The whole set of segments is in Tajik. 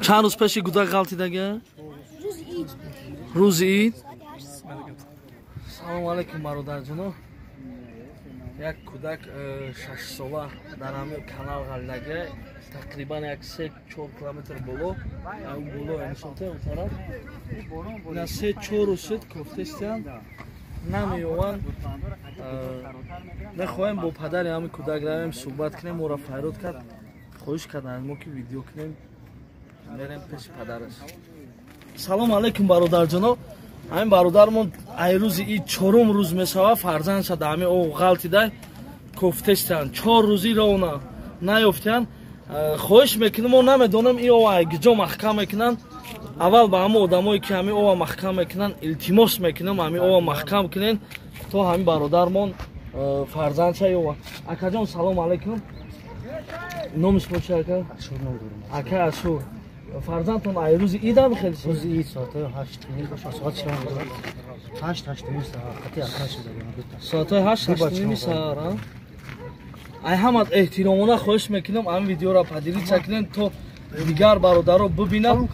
Чанд рӯз пеши кӯдак ғалтидага? Рӯзи ид. Салому алайкум, бародарҷоно. Як кӯдак 6 сола дар ҳамин канал ғалтидага, тақрибан як 3-4 километр боло, боло нишонте он тараф. Ина 3-4 рӯз шуд, кофтестиян, намеёванд. Мехоҳем бо падари ҳамин кӯдак равем, суҳбат кунем. Моро файрод кард, хоҳиш карданд мо, ки видео кунем. Мерем пеши падараш. Салому алайкум, бародарҷоно. Ҳамин бародармон ай рӯзи ид, чорум рӯз мешавад, фарзандша дар ҳамин об ғалтида, кофтестиянд, 4 рӯзи ровна наёфтиянд. Хоҳиш мекунем, мо намедонем ин ова ай киҷо маҳкам мекунанд. Аввал ба ҳамон одамое, ки ҳамин ова маҳкам мекунанд, илтимос мекунем, ҳамин ова маҳкам кунен, то ҳамин бародармон фарзандша ёва. Акаҷон, салому алайкум. Номи шумо чи, ака? Ака Ашур, фарзандтон ай рӯзи идам хел? Рӯзи ид соатҳои 8:30 бошад, соат чанд буд? 8, 8:30 саҳар қати ака шуда. Соатҳои 8, 8:30 саҳар. Ай ҳамат эҳтиромона хоҳиш мекунам, ҳамин видеоро поделиться кунем, то дигар бародаро бибинанд,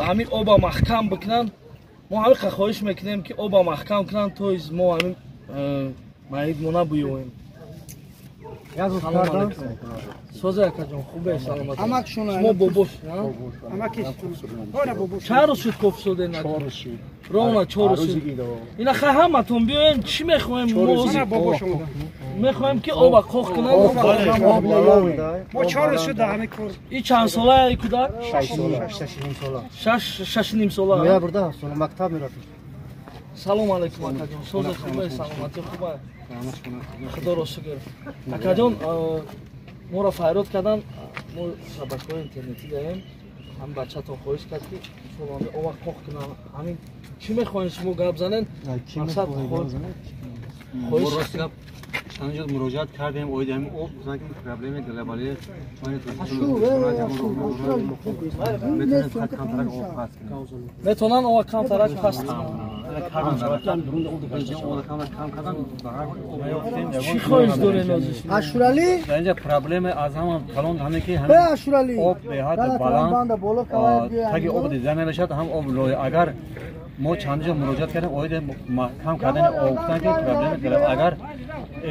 ҳамин оба маҳкам бикунанд. Мо ҳамин хоҳиш мекунем, ки оба маҳкам кунанд, то мо ҳамин маидмо набуёем. Созе, акаҷон, хубе, саломат? Шумо бобош? Чанд рӯз шуд кофсоден? Ровно 4 рӯз шуд. Ина хай, ҳаматон биёем. Чӣ мехоҳем? Мехоҳем, ки оба қоқ кунанд. И чанд сола кӯдак? 6-6.5 сола. Салому алайкум, акаҷон. Созе, хубе, саломатӣ хубе? Худоро шукр. Акаҷон, моро файрод кардан, мо шабакаҳои интернетӣ даем. Ҳам бачатон хоҳиш кард, ки ова қоқ кунам. Ҳамин чӣ мехоҳем, шумо гап занен. Мақсад хоҳиш. Гап чанд ҷо муроҷиат кардем оиди ҳамин об, гуфтанд, ки проблеми глобалӣ. Метавонед камтарак об паст кунед. Метавонанд ова камтарак паст. Кам кардан. Чӣ хоҳиш дорем? Ашуралӣ. Инҷа проблема аз ҳама калон ҳаме, ки об беҳад баланд, таги об дида намешавад, ҳам об лой. Агар мо чанд ҷо муроҷиат кардем оиди маҳкам кардани об, гуфтанд, ки проблеми глобал. Агар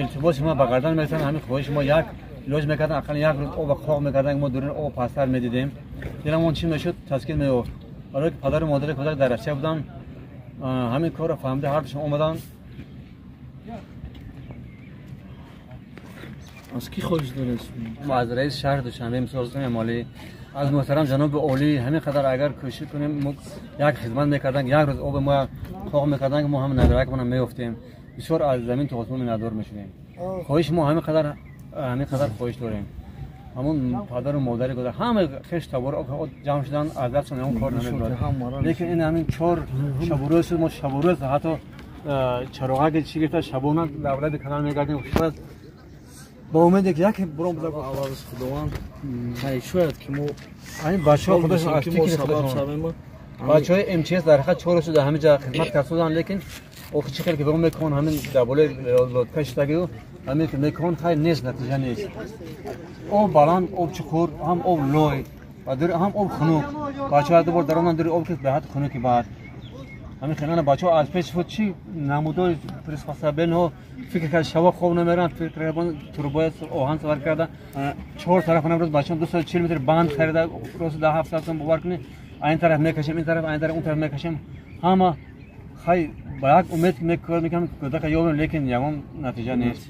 илтимоси мо ба гардан мерасанд, ҳамин хоҳиши мо, як илоҷ мекардан, ақаллан як рӯз оба қоқ мекардан, мо дурин об пасттар медидем, диламон чӣ мешуд, таскин меёфт. Барое ки падару модари кӯдак дар Россия буданд, ҳамин корро фаҳмида, ҳардушон омаданд. Аз кӣ хоҳиш доред? Мо аз раиси шаҳри Душанбе, мисол Эмомалӣ, аз муҳтарам ҷаноби олӣ, ҳамин қадар агар кӯшиш кунем, мо як хизмат мекардан, як рӯз оби мо қоқ мекардан, ки мо ҳам набиракмона меёфтем, бисёр аз замин то осмон миннатдор мешудем. Хоҳиши мо ҳамин қадар, ҳамин қадар хоҳиш дорем. Ҳамон падару модари кӯдак, ҳама хеш табор ҷамъ шудан, аз дастшон ягон кор намебурад, лекин ин ҳамин 4 шабурӯз шуд, мо шабурӯз ҳатто чароғаки чӣ гирифта, шабона давлати канал мегардем, шояд ба умеде, ки яке буром. Аввал Худованд, хай, шояд ки мо ҳамин бачаҳо худашон аз ки мо фикри сабаб худашон шавем. Бачаҳои МЧС дар ҳақиқат 4 рӯз дар ҳамин ҷа хидмат карданд, лекин охи чӣ хел ки ба мекон, ҳамин дар болои лодка шидагию ҳамин ки мекон, хай, нест, натиҷа нест. Об баланд, об чуқур, ҳам об лой ва ҳам об хунук. Бачаҳо ду бор даромаданд дури об, ки беҳад хунуки. Баъд ҳамин хелана бачаҳо аз пеши худ чӣ намудои приспособленийҳо фикр кард, шаба хоб намеранд, фикр кардан, турбои оҳан савар карда, чор тараф рӯз бачаҳо 240 метр банд харида, рӯзи дар 7 сом, бовар кунед, айн тараф мекашем, ин тараф, айн тараф, он тараф мекашем, ҳама хай ба як умед мекунам, кӯдака ёбем, лекин ягон натиҷа нест,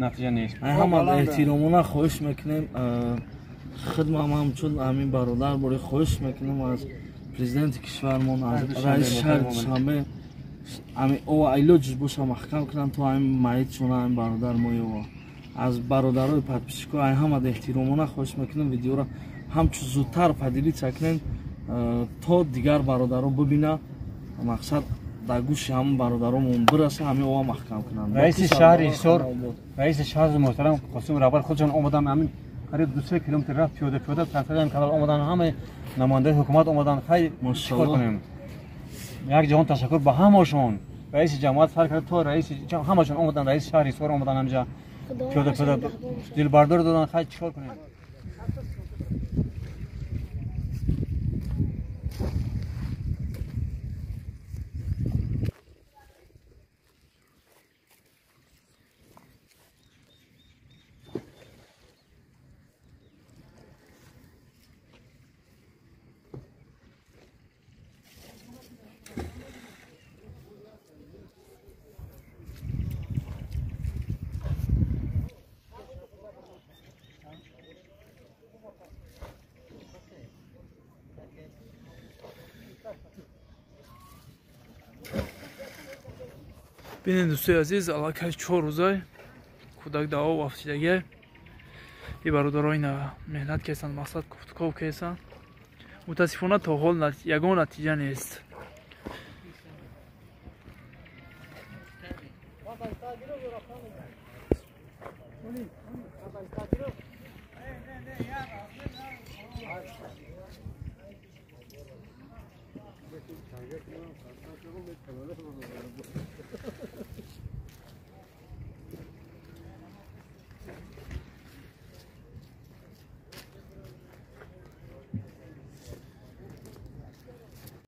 натиҷа нест. Ҳама эҳтиромона хоҳиш мекунем, хидмам ҳамчун ҳамин бародар бори хоҳиш мекунем аз президенти кишвармон, аз раиси шаҳри Душанбе, ҳамин ова илоҷиш боша, маҳкам кунанд, то ҳамин маитшона ҳамин бародар мо ёва. Аз бародарои подписчико ай ҳамад эҳтиромона хоҳиш мекунем, видеоро ҳамчун зудтар поделиться кунем, то дигар бародаро бибина, мақсад дар гӯши ҳамон бародаромон бираса, ҳамин ова маҳкам кунанд. Раиси шаҳри Ҳисор, раиси шаҳри муҳтарам Қосим Раҳбар худшон омадан, ҳамин қариб 2-3 километр рафт, пиёда пиёда сарсари канал омадан, ҳамаи намояндаи ҳукумат омадан. Хай, чикор кунем? Як ҷаҳон ташаккур ба ҳамашон, раиси ҷамоат сар кард то раиси, ҳамашон омадан, раиси шаҳри Ҳисор омадан, ҳамҷа пиёда пиёда дилбардор додан. Хай, чикор кунем? Бинед, дӯстои азиз, аллакай 4 рӯза кӯдак дар об афтидагӣ. И бародаро ина меҳнат кесанд, мақсад куфтуков кесанд. Мутаассифона, то ҳол ягон натиҷа нест.